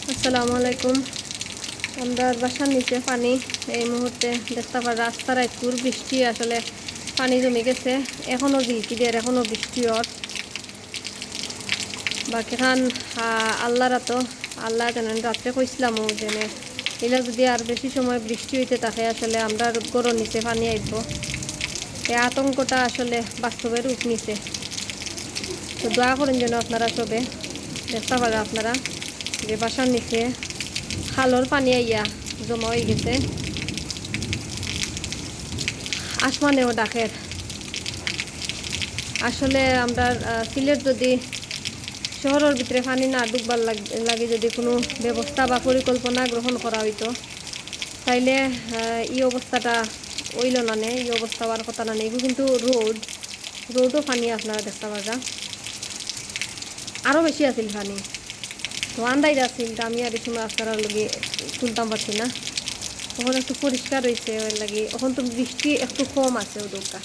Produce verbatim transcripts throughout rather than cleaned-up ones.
আসসালামু আলাইকুম। আমরার বাসার নিচে পানি, এই মুহূর্তে দেখতা পাররা আস্তা রাইতকুর বৃষ্টি, আসলে পানি জমি গেছে, এখনো ঝিলকি দের, এখনো বৃষ্টি অর। বাকিখান, আহ, আল্লাহর আতো, আল্লাহ জানইন। রাত্রে কইছলামও যে ইলা যদি আর বেশি সময় বৃষ্টি অইতে থাকে, আসলে আমরার ঘরর নিচে পানি আইবো। এই আতঙ্কটা আসলে বাস্তবে রূপ নিছে। তো দোয়া করইন যেন আপনারা সবে। দেখতা পাররা আপনারা যে বাসার নিচে খালর পানি আইয়া জমা অইগেছে, আসমানেও ডাকের। আসলে আমরার, আহ, সিলেট যদি শহরর ভিতরে পানি না ঢুকবার লাগ-, লাগি যদি কুনু ব্যবস্থা বা পরিকল্পনা গ্রহণ করা অইতো, তাইলে, আহ, ই অবস্থাটা অইলো না নে, ই অবস্থা অওয়ার কথা না নে। ইগু কিন্তু রোড, রোডও পানি আপনারা দেখতা পাররা, আরও বেশি আছিল পানি। তো আন্দাইর আছিল, তো আমি আর ই সময় আপনারার লগে তুলতাম পারছি না। অখন একটু পরিষ্কার অইছে, অর লাগি। অখন তো বৃষ্টি একটু কম আছে, অউ দেখউক্কা।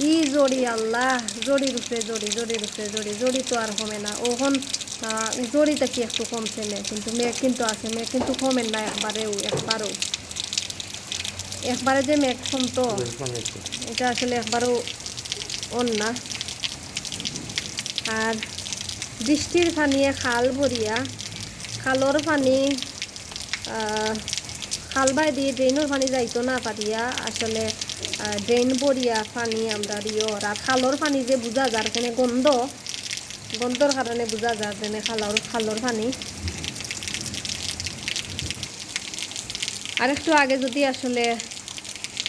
ই জড়ি আল্লাহ, জড়ির উপরে জড়ি, জড়ির উপরে জড়ি, জড়ি তো আর কমে না। অখন, আহ, জড়ি থাকি একটু কমছে মেঘ, কিন্তু মেঘ কিন্তু আছে, মেঘ কিন্তু কমের না একবারেও, একবারও। একবারে যে মেঘ কমতো, ইটা আসলে একবারও অর না। আর বৃষ্টির পানিয়ে খাল ভরিয়া, খালর পানি, আহ, খাল বায়দি ড্রেইনর পানি যাইতো না পারিয়া, আসলে, আহ, ড্রেইন ভরিয়া পানি আমরার ইয়ো অর। আর খালর পানি যে বুঝা যার কেনে গন্ধ, গন্ধর কারণে বুঝা যার যেনে খালর, খালর পানি। আর একটু আগে যদি আসলে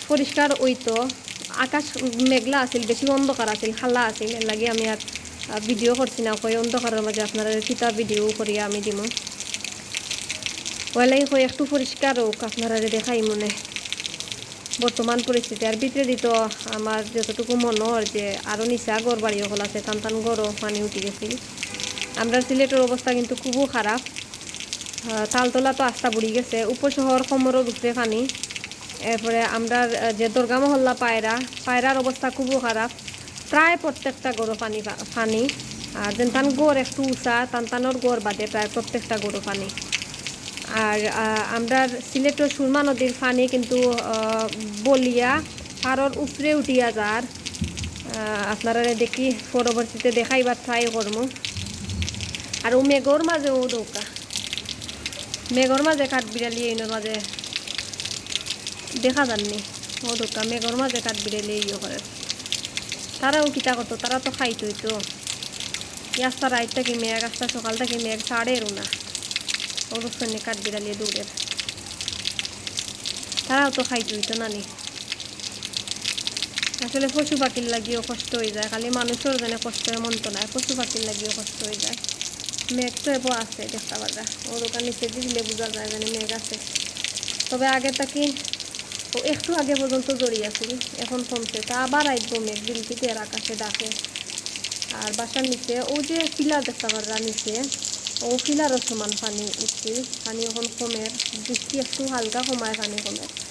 পরিষ্কার অইতো, আকাশ মেঘলা আছিল, বেশি অন্ধকার আছিল, কালা আছিল, এর লাগি আমি আর, আহ, ভিডিও করছি না। কই অন্ধকারর মাঝে আপনারারে কিতা ভিডিও করিয়া আমি দিমু। অর লাগি কই একটু পরিষ্কার অউক, আপনারারে দেখাইমু নে বর্তমান পরিস্থিতি। আর ভিতরেদি তো আমার যতটুকু মনো অর যে আরও নিচা ঘর বাড়ি অকল আছে, তান তান ঘরও পানি উঠি গেছিল। আমরার সিলেটর অবস্থা কিন্তু খুবউ খারাপ। আহ, তালতলা তো আস্তা বুড়ি গেছে, উপশহর কোমরর উপরে পানি। এরপরে আমরার, আহ, যে দরগা মহল্লা পায়রা, পায়রার অবস্থা খুবউ খারাপ, প্রায় প্রত্যেকটা ঘরো পানি পা-, পানি। আর যেন তান ঘর একটু উঁচা, তান তানর ঘর বাদে প্রায় প্রত্যেকটা ঘরো পানি। আর, আহ, আমরার সিলেটর সুরমা নদীর পানি কিন্তু, আহ, বলিয়া পারর উপরে উঠিয়া যার। আহ, আপনারারে দেখি পরবর্তীতে দেখাইবার ট্রাই করমু। আর অউ মেঘর মাঝে অউ দেখউক্কা, মেঘর মাঝে কাঠবিড়ালি এইনর মাঝে দেখা যার নি। অউ দেখউক্কা, মেঘর মাঝে কাঠবিড়ালি ইয়ে করের। তারাও কিতা করতো, তারা তো খাইতো অইতো। ই আস্তা রাইত থাকি মেঘ, আস্তা সকাল থাকি মেঘ ছাড়েরও না। অউ দেখছইন নি কাঠবিড়ালি দৌড়ের। তারাও তো খাইতো অইতো না নি। আসলে পশু পাখির লাগিও কষ্ট অই যায়, খালি মানুষর যেনে কষ্ট এমন তো নায়, পশু পাখির লাগিও কষ্ট অই যায়। মেঘ তো এবো আছে দেখতা পাররা, অউ দেখউক্কা নিচেদি দিলে বুঝা যায় যেনে মেঘ আছে। তবে আগে থাকি, অউ একটু আগে পর্যন্ত জড়ি আছিল, এখন কমছে, তা আবার আইবো মেঘ, ঝিলকি দের আকাশে ডাকে। আর বাসার নিচে অউ যে পিলার দেখতা পাররা নিচে, অউ পিলারর সমান পানি উঠছিল, পানি এখন কমের, বৃষ্টি একটু হালকা কমায় পানি কমের।